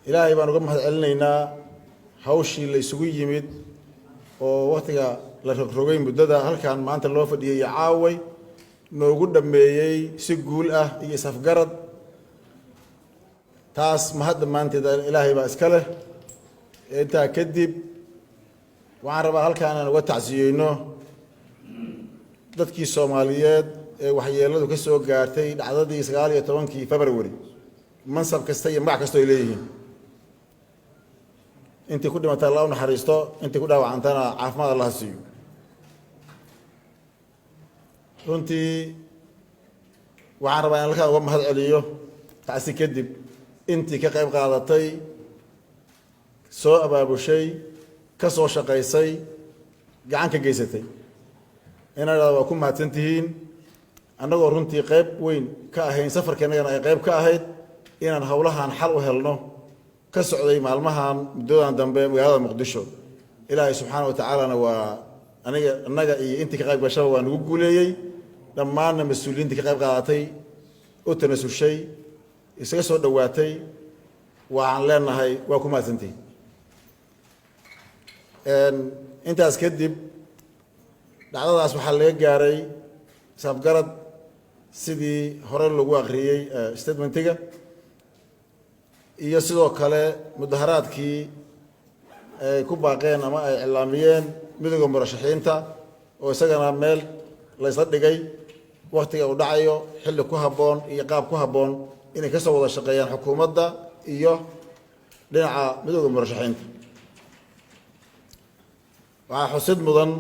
Ilaahay baan uga mahad celinaynaa hawshii la isugu yimid oo wakhtiga la rogrogay, muddada halkan maanta loo fadhiyay iyo caaway noogu dhammeeyey si guul ah iyo isafgarad. Taas mahad dhammaanteed Ilaahay baa iska leh. Intaa kadib, waxaan rabaa halkaan inaan uga tacsiyeyno dadkii Soomaaliyeed ee waxyeeladu ka soo gaartay dhacdadii 19-kii February, mansab kasta iyo magac kasta ay leeyihiin. Intii ku dhimata Alla u naxariisto, intii ku dhaawacantana caafimaad Allaha siiyo. Runtii waxaan rabaa in halkaan uga mahad celiyo tacsi kadib intii ka qayb qaadatay, soo abaabushay, ka soo shaqaysay, gacan ka geysatay, inaan idhahdo waa ku mahadsan tihiin. Annagoo runtii qayb weyn ka ahayn safarka innagana ay qayb ka ahayd inaan howlahan xal u helno ka socday maalmahan, muddadan dambe magaalada Muqdisho. Ilaahay subxaana wa tacaalana waa aniga, annaga iyo intii ka qayb gashaba waa nagu guuleeyey. Dhammaanna mas-uuliyiintii ka qayb qaadatay, u tanasushay, isaga soo dhowaatay, waxaan leenahay waa ku mahadsantihin. Intaas kadib, dhacdadaas waxaa laga gaaray isafgarad sidii hore lagu akhriyey statementiga, iyo sidoo kale mudaharaadkii ay ku baaqeen ama ay cilaamiyeen Midowda Murashaxiinta, oo isagana meel la isla dhigay waktiga uu dhacayo, xilli ku habboon iyo qaab ku habboon inay kasoo wada shaqeeyaan xukuumadda iyo dhinaca Midowda Murashaxiinta. Waxaa xusid mudan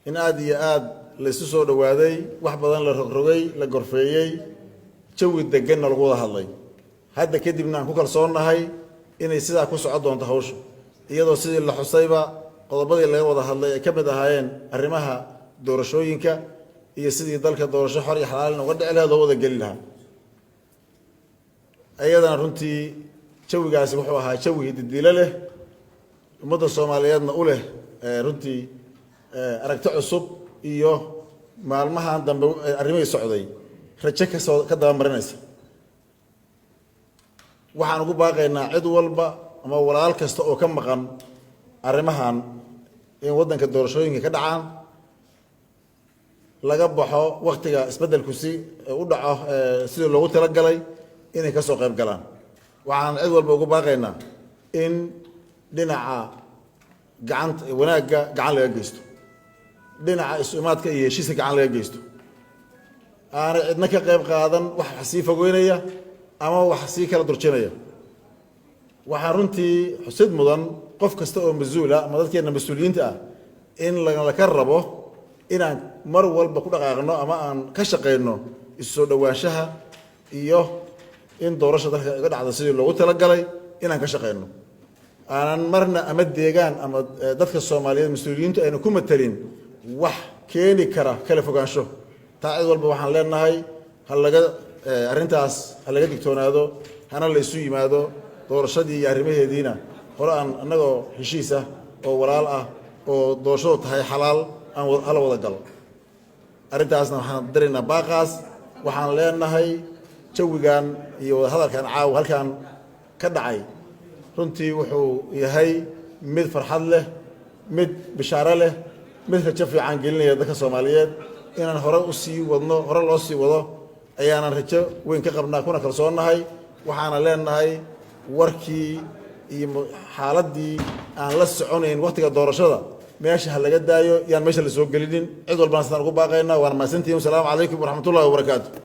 in aada iyo aada la isu soo dhowaaday, wax badan la rogrogay, la gorfeeyey, jawi deganna lagu wada hadlay. Hadda kadibna aan ku kalsoonnahay inay sidaa ku socon doonto hawsha, iyadoo sidii la xusayba qodobadii laga wada hadlay ay ka mid ahaayeen arrimaha doorashooyinka iyo sidii dalka doorasho xor iyo xalaalin uga dhici lahayd, loo wada geli lahaa. Iyadana runtii jawigaasi wuxuu ahaa jawi didilo leh, ummadda Soomaaliyeedna u leh runtii aragti cusub iyo maalmahan dambe arrimihii socday rajo kasoo ka dabamarinaysa. Waxaan ugu baaqaynaa cid walba ama walaal kasta oo ka maqan arrimahan in waddanka doorashooyinka ka dhacaan, laga baxo waktiga isbeddelku si u dhaco sidii loogu talagalay, inay ka soo qayb galaan. Waxaan cid walba ugu baaqaynaa in dhinaca gacanta wanaagga gacan laga geysto, dhinaca isu-imaadka iyo heshiiska gacan laga geysto, aanay cidna ka qayb qaadan wax sii fogeynaya ama wax sii kala durjinaya. Waxaa runtii xusid mudan qof kasta oo mas-uula ama dadkeena mas-uuliyiinta ah in laka rabo inaan mar walba ku dhaqaaqno ama aan ka shaqayno isu soo dhowaanshaha iyo in doorasha dalka iga dhacda sidii loogu talagalay inaan ka shaqayno, aanan marna ama deegaan ama dadka Soomaaliyeed mas-uuliyiintu ayna ku matelin wax keeni kara kala fogaansho. Taa cid walba waxaan leenahay ha laga arrintaas ha laga digtoonaado, hana la isu yimaado. Doorashadii iyo arrimaheediina hore aan annagoo heshiis ah oo walaal ah oo doorashadu tahay xalaal aan hala wada galo. Arrintaasna waxaan diraynaa baaqaas. Waxaan leenahay jawigan iyo wadahadalkan caawa halkan ka dhacay runtii wuxuu yahay mid farxad leh, mid bishaaro leh, mid rajo fiican gelinaya dadka Soomaaliyeed. Inaan hore u sii wadno, hore loo sii wado ayaanan rajo weyn ka qabnaa kuna kalsoonnahay. Waxaana leenahay warkii iyo xaaladdii aan la soconayn waktiga doorashada meesha ha laga daayo, yaan meesha la soo gelinin. Cid walbana sidaan ugu baaqaynaa. Waana mahadsantihin. Wasalaamu calaykum waraxmatullahi wabarakaatu.